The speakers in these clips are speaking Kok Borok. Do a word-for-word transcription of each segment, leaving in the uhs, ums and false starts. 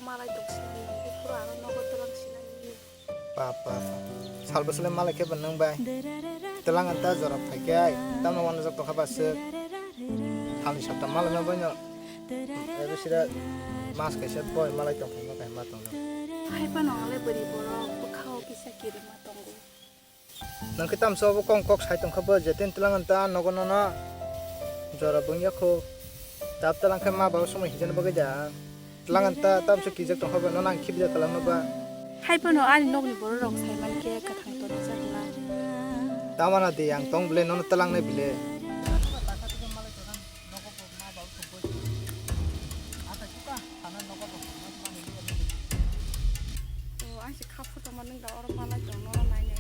Malai tong sinai, iphuru aro nogo twlang sinai. Pa, pa, pa. Sal bwswlai malai khe bo nwng bai. Twlang anta jora phai khe ai. Tamno wanajak tongkha ba swk. Salni sapta malai ma bai no. Ebe sida mas kaisa boi malai tong phai ma kaisa ma tong. Hai pa no ale bwrwi borok bwkhao kisa kirima tongo. Nang khe tamsa obo kong kok sai tongkha bo, jetin twlang anta nogo nono jora bung yakho. Tap twlang khe ma baba somoi hijani bagwi da. Twlang anta tamsa kijak tongkha bo, nono ang khibida twlang no ba. Hai phano ani nokni borok rok sai man khe kwthang toni jak na. Tamana de ang tong bile, nono twlang nai bile. O, ang se kha photo ma nung da oro malai tong no nai nai.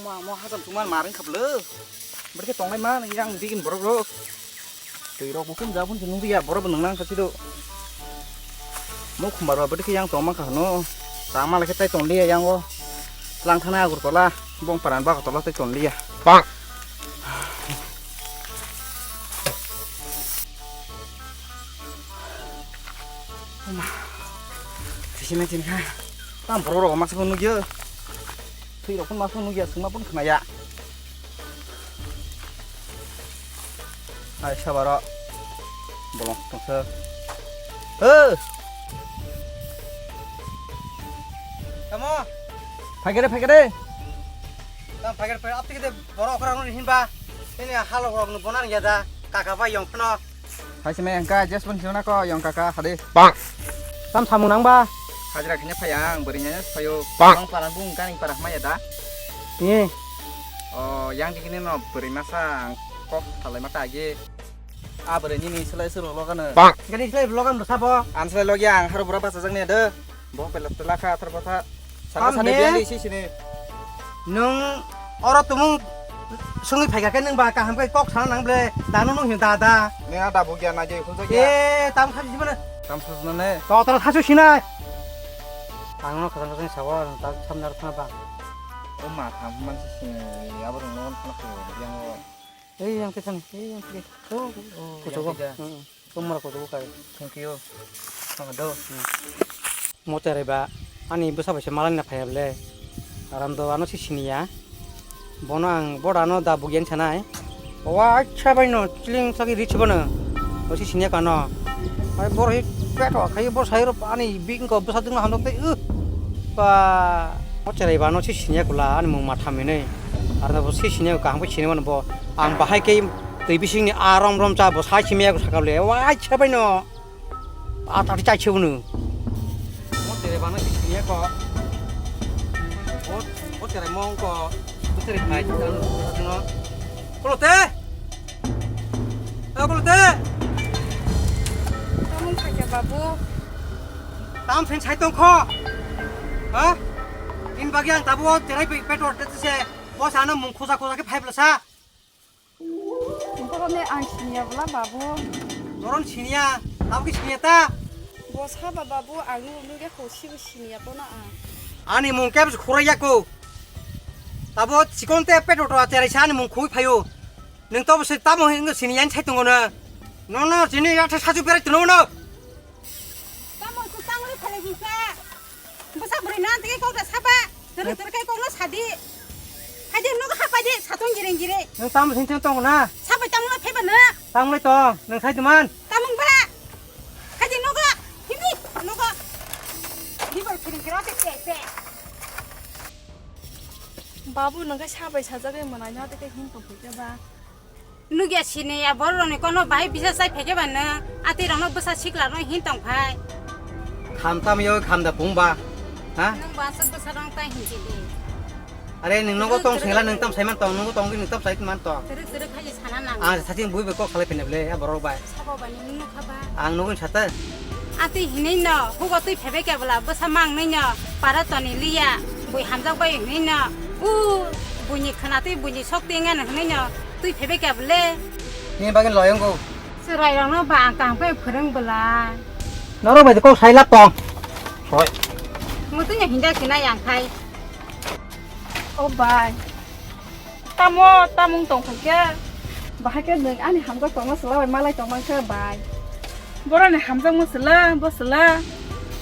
Ma mo hasam tuman maring khaplo. Berke tonglai ma yang digin borok rok. Twi rok bo kum jabun se nungya borok bo nang nang kha sido. Mo khumbar ba bwdwkhe yang tongma kha hwno. Tangma lai khe tai tongliya yang o. Lang thana Agartala, bong paran ba Agartala tai tongliya. Bang. Oma. Tisi nai tini kha. Tam borok rok masa nugya. Twi rok phano ma phano nugya, swngma phano khna ya. Ai sabaro. Bolong tongsa. He. Tamo. Phai khe de, phai khe de. Tam phai khe de, phai khe de. Borok rok no hinba. Ini halok rok no bonar ya da. Kaka bai yong phano. Hai se me engka just pon sino na ko yong kaka hade. Bang. Tam samung nang ba? Hajra khanya phai ang bwrwi nya phayo. Bang. Bang paran bung kani para hmaya da. Ni. O yang dikini no bwrwi masa ang kok salai mata agi. A bwrwi ni ni selai suru logan. Bang. Gani selai logan bwsa bo. An selai logya ang haro bura basa jang ne de. Bo pela tela kha athar botha. Sana sana biang di sini. Nwng oro tumung sungwi phaikha khe nwng ba kaham khe kok sana nang ble. Dano nwng hin da da. Ni ada bugya na je khulja gya. E tam khaji jibana. Tam khajna ne. To tara thasu sinai. Ang no khajang khajang sawa ta samnar khna ba. O ma tham man si sini abo no khna ko yang o. Ei yang khe thani, ei yang khe. Oh, oh, kuchugo. Yang khe da. Hmm, hmm. Tumra kuchugo kai. Thank you. Ang do. Hmm. Mo cherai ba, ani bwsa bai se malai na phai ble. Aram do ano si siniya. Bono ang boda no da bugyan sanai. Wa acha bai no, chling sagi rich bono. O si siniya kano. Ai bor hi peto khai bor sai ro ani bing ko bwsa ding no hamdok tei. Uh. Ba, mo cherai ba no si siniya kula ani mung ma thaminai. Arno bo si siniya kaham khe sini mano bo. Ang bahai khe twi bisingni a rom rom cha bo sai simiya ko sakable. Wai se bai no. A tati chai se unu. Mo tere ba no si siniya ko. Mo, mo tere mong ko. Mo tere khai no. Kolote? A kolote? Tamung khaikya babu. Tam phin sai tong kho. Ha? In bagi ang tabo cherai pe petrol te se. Bo sana mung khoja khoja khe phai bla sa. Borok ne ang siniya bla babu. Boron siniya, tabo khe siniya ta. Bo saba babu ang nung nung khe kho sibo siniya kono ang. Ani mung khe khura ya ko. Tabo chikon te petrol to cherai sa ani mung khui phayo. Nung to bo se tamo hing siniya sai tongo na. No no sini ya tha saju berai tono no. Tamo ku tangri phale bisa. Bwsa bwrwi no tei kok da saba. Tere tere kai kok no sadi. Haide nogo hapai de satong gireng gire. Nung tamo sini tong na. Sabai tamo no pheba na. Tamo le tong, nung sai duman. Tamung ba. Haide nogo. Hini nogo. Dibal kiring kira te te te. Babu nung kai sabai sajagwi manai no te hin tong phai ba. Nugya sini ya borok rokni kono bahai bisa chai phaikhe ba nw atwi rokno bwsa sikla rok hin tong phai. Kham tam yo kham da pung ba. Ha? Nung ba aswk bwsa rok tai hin chidi. Are nung nogo tong sengla nung tam sai man tong, nogo tong nung tam sai man tong. Twrwk twrwk khai sana nang. Ang sachi bui bai kok khalai phene ble ya borok bai. Sabo bai nung nukha ba. Ang nugwi sata. Atwi hinwi no hugo twi phebe kebla bwsa mang nai no para toni liya bui hamjak bai hinwi no u buini khana twi buini sok twi ngan hinwi no twi phebe kebla. Ni bagwi loyongo. Chwrai rokno ba ang kaham khe phwrwng bwla. Norok bai kok sai lab tong. Hoi. Mutu nya hinda sina yang khai. O bai. Tamo, tamung tong phaikhe. Bahai khe nwng ani hamjak tongma sala bai malai tongma khe bai. Boroni hamjakma sala, bo sala.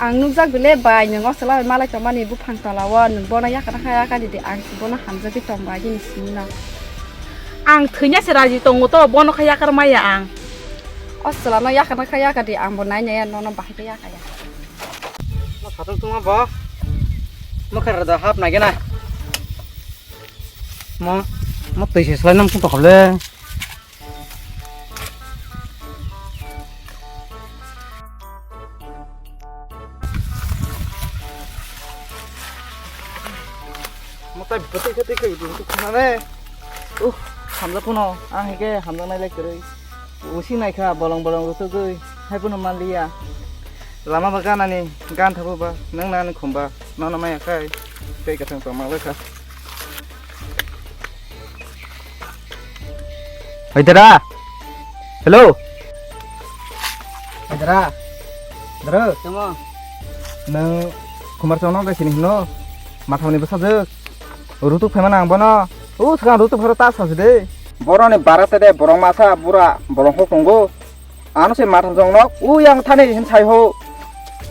Ang nukjak bile bai, nwng o sala bai malai tongmani buphang tola o, nwng bono yakar kha yakar di, ang si bono hamjagwi tong bai, bini simi no. Ang thwina se raji tongo to, bono kha yakar maya ang. O sala no yakar kha yakar di, ang bo nai nai ya, nono bahai khe yakar ya. Mo satung tungma bo. Mo khe rada hap nai gena. Mo, mo twi se slai nam tong le. Mo tai bwtwi khe twi khe twi khna ne. Uh, hamjak phano. Ang hai khe hamjak nai lai kwrwi. Usi naikha bolong bolong rutugwi, haiphano manliya. Lama ba ganani, gan thabo ba, nwng nani khumba, nono maya khai, tei kathang tongma bai kha. Oi dara. Hello. Oi dara. Dara. Tamo. Nwng Khumar Chowno gai sini hino. Mathamni bwsajwk. Rutuk phaimani ang bono. O swkang rutuk pharo ta sasu de. Boroni bara te de borok masa bura borok hok tongo. Ano se matham jong nok u yang thani hin sai ho.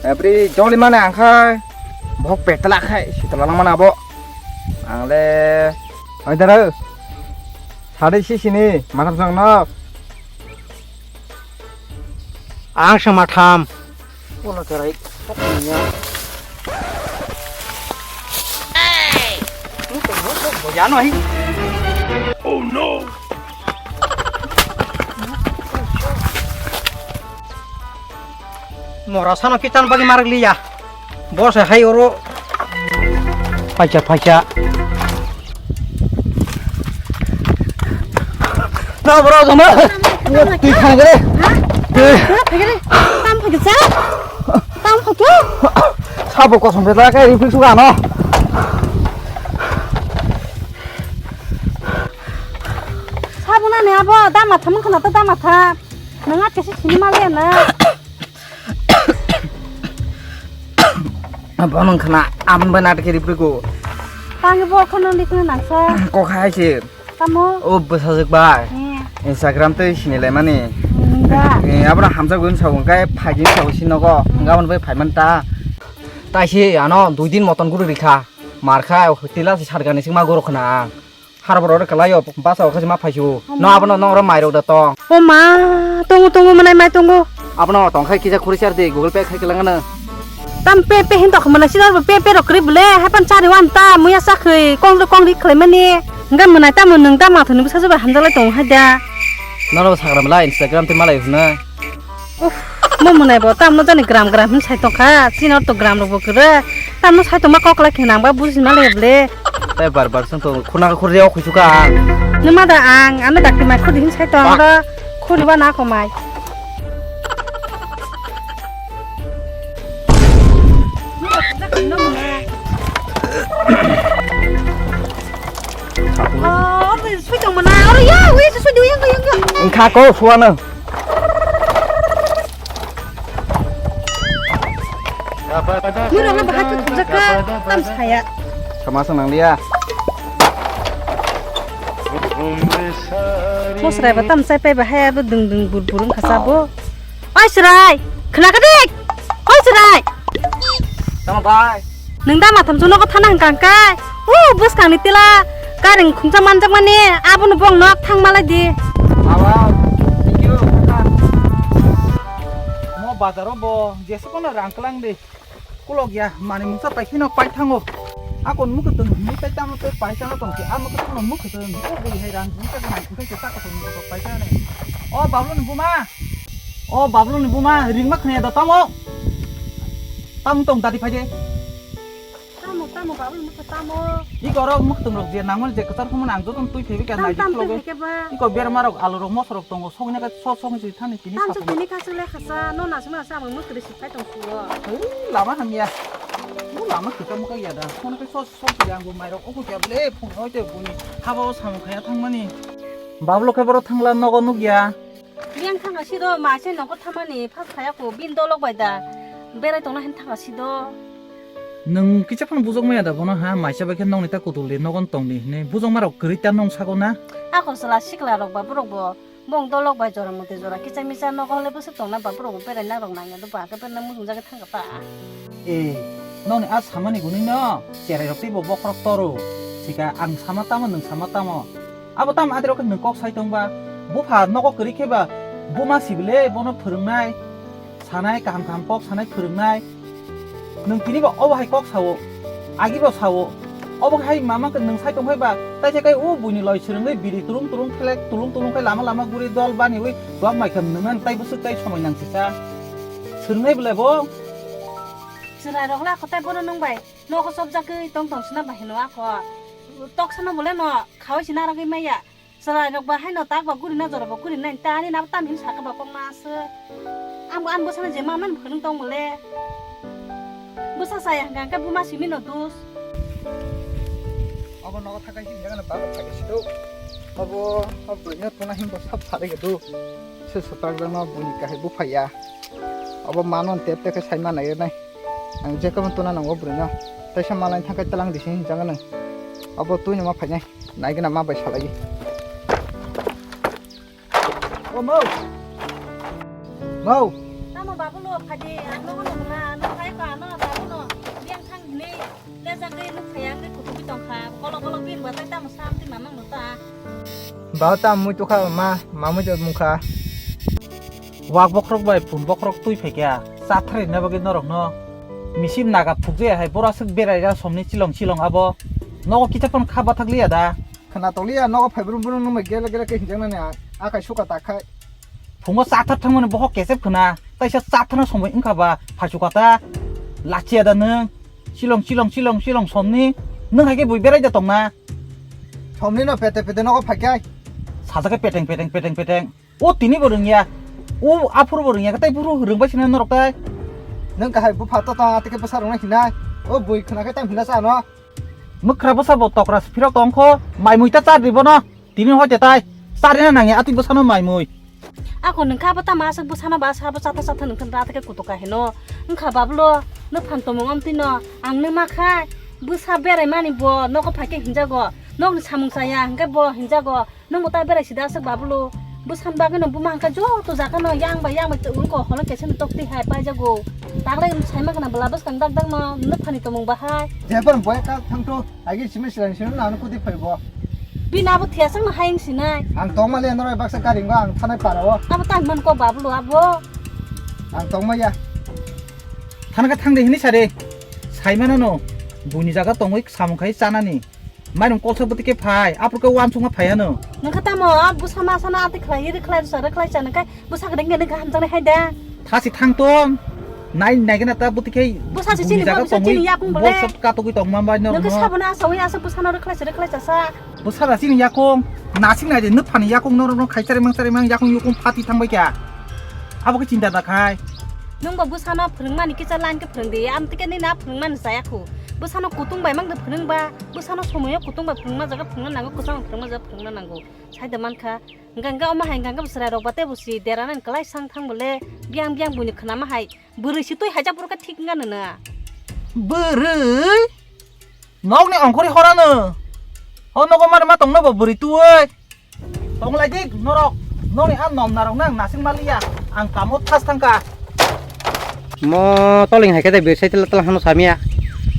Ebri joli mane ang khai. Bok petla khai sitla lang mana bo. Ang le. Oi dara. Sade si sini matham jong nok. Ang se matham. Bono kerai kok niya. Hey! Bojano hi. Oh no! Mora sano kitan bagi marak liya. Bose hai oro. Phaikya, phaikya. Na bro, jama. Twi khang gre. Ha? Twi. Ha, phai gre. Tam phai gre. Tam phai gre. Sabo kosom de la kai ripik suka no. Sabo na ne abo, dama tham khana to dama tham. Nang at kesi sini male na. Bono wngkha na, aboni bai natok khe ripri ko. Tangwi bo kheno likno nangsa. Kok hai se. Tamo? O bwsajwk bai. Eh. Instagram tei sini laimani. Nungga. Eh, abono hamjak bai wngsa hwnkhe phaigini sa usi nogo. Hmm. Hwnkhe aboni bai phaiman ta. Taisi ano dui din moton guru rikha. Markha tila si sargani singma guru khna ang. Har borok rw kwlaio, basa o khasi ma phaisio. Omo. No abono nong oro mairok da tong. O ma, tongo, tongo, mwnai mai tongo. Abono tong khai kisa khuri char di, Google Pay khai kwlangano. Tam pe, pe hin tok mwnai sidor pe, pe rok kwrwi bwle, hai pan chari wan ta, muya sa khwi, kong rw kong ri khlai mani. Hingga mwnai tamo nwng ta mathuni bwsa joba hamjalai tongo hai da. Nono sagram la Instagram tei malai hwnwi. Uff, mo mwnai bo tamno jani gram gram hin sai tongkha, chini orto gram rok bo kwrwi. Tamno sai tongma kok lai khe nang ba buji ma le ble. Tai bar bar song to khuna khur reo khusu ka ang. Nima da ang, ano dakti mai khur hin sai tong ro, khur ba na ko mai. Oh, sui tong mana? Oh ya, wei sui duyang duyang ya. Engkha ko suana. Mui rok no bahai khe khumjak kha, tam saya. Sama senang dia. Mosrai ba tam sai pai bahai abo dung dung bur bur wngkha sa bo. Oi Srai, khna kha dik. Oi Srai. Tamo bai. Nwng da matham chwngno thana hwnkha hwnkhe. U bwskangni tila karing khungsa manjakmani abono bong nok thang malai di. Awa, thank you. Mo bazaro bo jesa kono rang klang di. Kulok ya, mani mungsa pai kheno pai thango. Akon mukhe tong hini tai tamo tai pai thango tong khe, amo khe kono mukhe tong, o bui hai rang jini khe nai khe ta khe tong pai thane. O Bablu ni buma. O Bablu ni buma, ringma khne da tamo. Tam tong dadi phai de. Tamo, tamo, Bablu mukhe tamo. Iko oro mukhe tong rok je nangmani je kwchar khumani ang jotono twi phaibi khe tam, nai tam, twi phai khe ba. Iko berma rok alu rok moso rok tongo, sogni khe so sogni si thani tini tam sa sogni khe sa le khasa, no na sima sa ang mukhe. Hai tong suo. Hai, lama hamya. Bu lama kisa muka ya da. Phone khe sos sos ya, ang bo mairok oku kya bole, phone oi te buni. Haba o samung khaya thangmani. Bablo khe boro thangla nogo nukya. Yang thanga sido, ma se nogo thamani, phas khaya ko, bin dolok bai da. Berai tongna hin thanga sido. Nwng kisa phano bujok maya da bono ha, maisa bai khe nokni ta kutul di, nogon tong di hinwi. Bujok ma rok kwrwi ta nong sago na? Ako chwla sikla rok ba borok bo bong dolok bai jora motwi jora kicha micha nogo hole bwswk tongna ba borok bo berai nang rok nangya do ba khe berna mujung jagwi thangkha ta. E, nokni a samani gwnwi no cherai rok tei bo bokhorok toro. Sika ang sama tamo nwng sama tamo. Abo tamo adiro khe nwng kok sai tong ba. Bupha nogo kwrwi khe ba buma sibile bono phwrwngnai. Sanai kaham kaham kok sanai phwrwngnai. Nwng tini bo obo hai kok sao, agi bo sao. Obo hai mama khe nwng sai tong phai ba, tai se kai o buini loi swrwngwi biri tulung tulung khelek tulung tulung khai lama lama guri dol bani ui dok mai khe nwng tai bwswk tai somoi nang sisa. Swrwngnai bwlai bo. Chwrai rok la khotai bono nwng bai nogo chopjagwi tong tong sina bai hino akho. Tok sano bole no khawi sina rogwi maya. Chwrai rok ba haino tak ba guri na jora ba guri nai ta ani na tam hin saka ba kok na aswk. Ang bo ani bwsano je ma man phunung tong mole. Bwsa chaya hwnkha hwnkhe buma simi no dus. Obo nogo thakai hin jaga na baba thakai sido. Obo obo no tuna hin bo sab phari ga du. Se satak jano buni kahai bu phaiya. Obo mano tep tep khe sai ma nai nai. Ang je kamo tuna nango bwrwino. Taisa malai thangkai talang disi hinjak nang. Abo tuino ma phainai. Nai gana ma bai salai. O mau. Mau. Tamo babu lo phadi, ano no na, ano khai ka, ano babu no. Biang thang ni, le jagri no khayang ni kutubi tong kha. Kolo kolo bin ba tai tamo sam ti mamang no ta. Ba tam mui tu kha ma, ma mui tu mung kha. Wak bokhorok bai pun bokhorok twi phaikha, chatharina bagwi norokno. Misim naga phukjaya hai, boro aswk berai ya somni chilong chilong abo. Nogo kisa phano kha bathak liya da. Khna tokliya nogo phai brum brum nungbai gele gele khe hinjaknani ang, akai suka tak khai. Phungo chathar thangmani bokhok kesep khna, taisa chatharna somoi wngkha ba, phai suka ta. Lachiya da nwng, chilong chilong chilong chilong somni, nwng hai khe bui berai da tongna. Somni no pete pete nogo phai khai. Sajak khe peteng peteng peteng peteng. O tini bo rwngya. O aphuru bo rwngya, tei phuru rwngbai sina norok tai. Nwng kahai bupha to ta tike bwsa rwngna hinai. O bui khna khe tam hina sa no. Mwkhra bwsa bo tokra phirok tong kho, mai mui ta char di bono. Tini hoite tai. Char ina nangya ati bwsano mai mui. Ako nwng kha bo tamo aswk bwsano ba sa bo chatha chatha nwng khe ra tike kutuk ka hino. Wngkha bablo, nwphang tomung amtwi no, ang nw ma khai. Bwsa berai mani bo nogo phai khe hinjago. Nokni samung chaya hwnkhe bo hinjago. Nwng bo ta berai sida aswk bablo. Bwsani bagwi no buma hwnkha joto jaga no yang bai yang bai wngko holo kesa no tok twi hai paijago. Taklai sai ma gana bwla bwskang dak dak no nwphani tongmung bahai. Jepar boy ka thangto agi simi silang simi nang kuti phai bo. Bini abo thiyasang no hai wng sinai. Ang tongma le noroi baksa karing ba ang thanai para o. Abo tang man ko bablo abo. Ang tongma ya. Thana ka thang de hini sare. Sai mano no. Buni jaga tongwi samung khai chanani. Mairum kolsa bwtwi khe phai, aphuru khe uansukma phai ano. Nwng khe tamo, a bwsa ma sana ati khlai, ri khlai, rwsa rwkhlai cha, nwng khe bwsa kwdeng khe nwng khe hamjaknai hai da. Thasi thang tong, nai, nai gana ta bwtwi khe bwsa se buni chini jaga ma, bwsa tongwi, chini yakung bole. Bwsa katugwi tong ma bai no. Nwng khe no. Sabona asogwi asa bwsa no rwkhlai se rwkhlai cha sa. Bwsa da chini yakung, nasing nai de, nwphani yakung no, no, khai chari mang chari mang yakung yukung phati thang bai kha. Abo khe chinta da khai. Nwng bo bwsa no phwrwngmani kisa line khe phwrwng di, am tike nini a phwrwngmani chaya khu. Bwsa no kutung bai mang de phwrwng ba. Bwsano somoyo kutung bai phwrwngma jaga phwrwngna nango, kwchangma phwrwngma jaga phwrwngna nango. Sai da mankha. Hwnkha hwnkhe omo hai hwnkha hwnkhe bo chwrai rok ba tei bo si dera nani kwlai sang thang bole. Biyang biyang buini khwnama hai. Bwrwi si twi haijak boro khe thik wngya nw na. Bwrwi? Nokni ongkhorwi horano. O nogo mani ma tongno bo bwrwi twi. Tonglai dik norok. Nokni a nom narok nang nasing maliya. Ang kamo thas thangkha. Mo toling hai khe de birsai tela tela hano samya.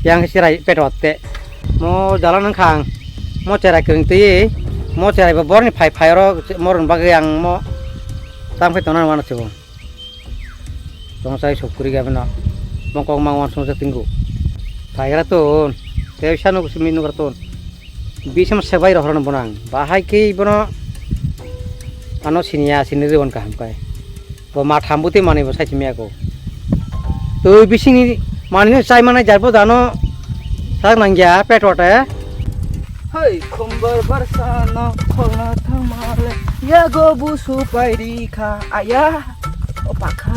Yang sirai peto atte. Mo jala nang khang. Mo cherai kwrwng twi. Mo cherai bo borni phai phai oro moroni bagwi ang mo tam khe tongna mano sibo. Tong sai sok kuri gabe no. Mo kok mang wan sung sa tinggu. Phai gra ton. Te sanu simi nugra ton. Bisam sebai rohor no bonang. Bahai khe bono ano siniya sini ribon kaham kai. Bo ma thambuti mani bo sai simi ako. Twi bisingni manwi no chai manai jar bo jano sak nangya pet wate. Hai khumbar barsa no kholna thamale yago busu pairi kha aya o pakha.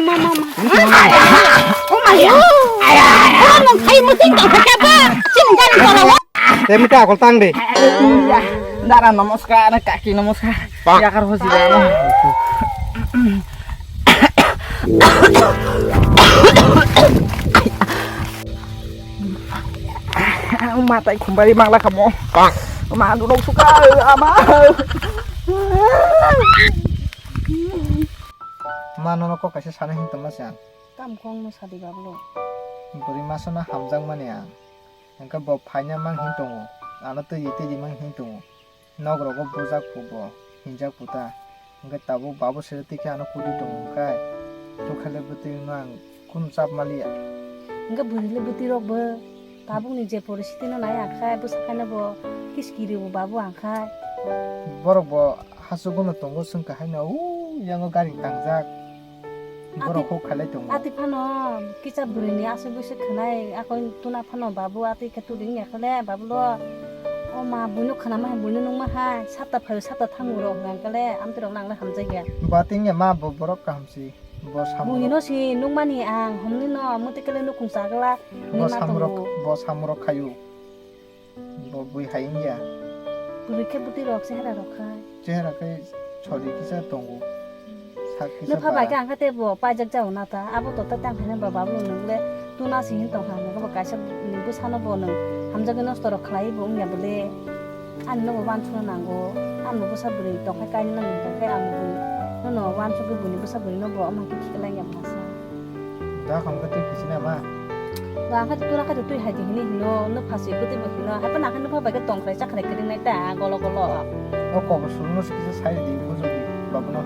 ma, ma, ma, ma. Oh my God. Oro nung khai muting tong kha ba. Chini gari koro. Te mita akol tang de. Dara namaskar, kaki namaskar. Yakar hoji ba. Matai khumbari mangla kamo. Ma durok suka ama. Ma nono kok kaisa sana hin tongma sa. Tam kong no sadi bablo. Buri masana hamjak mani ang. Engka bo phaina mang hin tongo. Ano twi twi mang hin tongo. Nok rogo bujak pu bo, hinjak pu ta. Hingke tabuk babu sere twi khe ano kudi tongo hingkai. Tukhale bwtwi no ang kunu chap maliya. Hingke bwrwi le bwtwi rok bo. Tabuk ni je poristiti no nai ang khai, bwsa khai no bo kiskiri bo babu ang khai. Borok bo hasugo no tongo, chwng kahai no u yango gari tangjak. Borok huk khalai tongo. Ati phano kisa bwrwi ni aswk bwswk khwnai, akoi tuna phano babu ati khe tuli wngya khe le babu lo. O ma buino khwnama hai, buino nungma hai, sapta phaio sapta thango rok hwnka khe le, amtwi rok nang le hamjakya. Ba tingya ma bo borok kaham si, bo samung. Buino si nungmani ang, homni no muti khe le nukhung chagla, bo ni ma samung rok, tongo. Bo samung rok khaio. Bo bui hai wngya. Bwrwi khe bwtwi rok chehara rok khai. Chehara khai chori kisa tongo. Sak kisa. Nokha bai bara. Khe ang khe teibo paijak jao na ta. Abo to ta tang khaina ba babu nwng le tuna si hin tong kha, nwng bo kaisa ni bwsano bo nwng hamjagwi nosto rok khlai bo wngya bwle. Ani nobo wansukna nango. Ani bwsa bwrwi tong khai kainwi nang tong khai ang bwrwi. Nono wansukgwi buini bwsa bwrwi no bo omo khe khiklai ya masa. Da khamkhe twi kisi na ma? Da khe tura khe twi hai di hini hino, no phasi ko twi bo hino. Hai pa na khe no pha bai khe tong khrai cha khrai kring nai ta golo golo. O kok suru no kisa sai di bujo di babu no.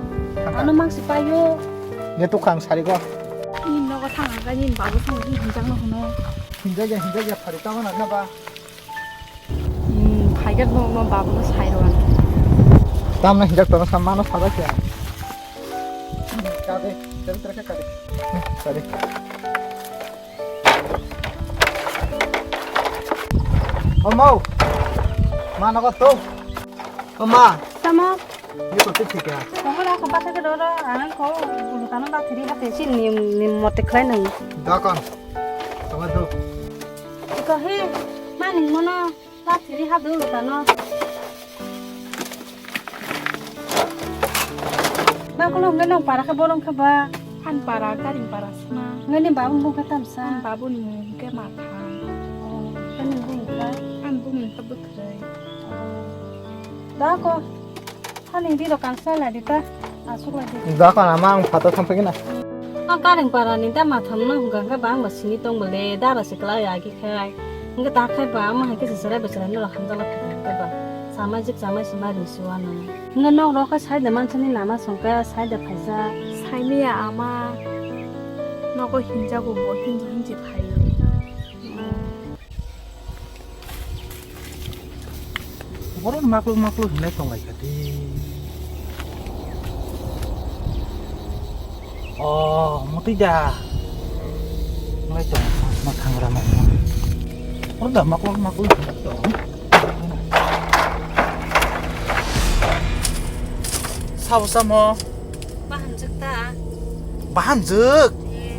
Ano mang si payo. Ne to khang sari go. Ni nogo thang ang khe ni babu song ni hinjak no hino. Hinjak ya, hinjak ya, phari tamo na na ba. Hmm, phai khe no, no babu no sai rw ang. Tamna hinjak tongna sa mano sajak ya. Kade, jabit rakha kade. Hmm, kade. O mau. Ma nogo to. O ma. Tamo. Ni ko twi thika. Tongkol ako bathai khe roro, ang ko bulu kano bathiri hate si nim, nim mote khlai nang. Dakon. Tama do. Ko he, maning mono bathiri ha bulu kano. Ba kulo hwnle nong para khe borong khe ba. An para, garing para sima. Ngani babung bung khe tamsa. An babuni mung khe matham. Oh, ani bung khe? An bung khe bwthwrwi. Oh. Da ko. Hani riro kansai ladi ta, asuk ladi. Da kana ma ang phato thampagina. O kareng para ni da matham no hwnkha khe ba ang ba sini tong bole da ba sikla ya ki khai. Hwnkhe ta khai ba ama hai khe se serai beserai no hamjak la thang khe ba. Samai jik samai sima ring siwa no. Hwnkhe nok rok khe sai da mansani lama songkha sai da phaisa. Saimiya ama nogo hinjago bo hinji hinji phaio. Borok maklo maklo hinlai tonglaikha di. Oh, mutui da. Hinlai tong, ma thangra ma. Borok da maklo maklo hinlai tong. Sabo samo. Bahamjwk ta. Bahamjwk? Eh.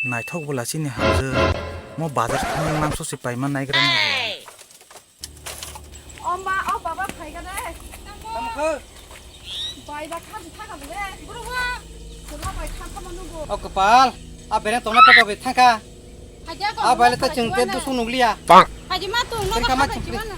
Naithok bwla chini hamjwk. Mo bazar thangwi mangso se paima naigra nai. O ma, o baba phaikha de. Tamo kho? Bai ba kha thangkha bole. Bro wa. Sula bai thangkha manu bo. O kwpal. A bere tongna peto be thangkha. Haja ko. A bai le ta chwng te dusung nukliya. Hai Jima tung no Kari kama kama chukri. Jima na.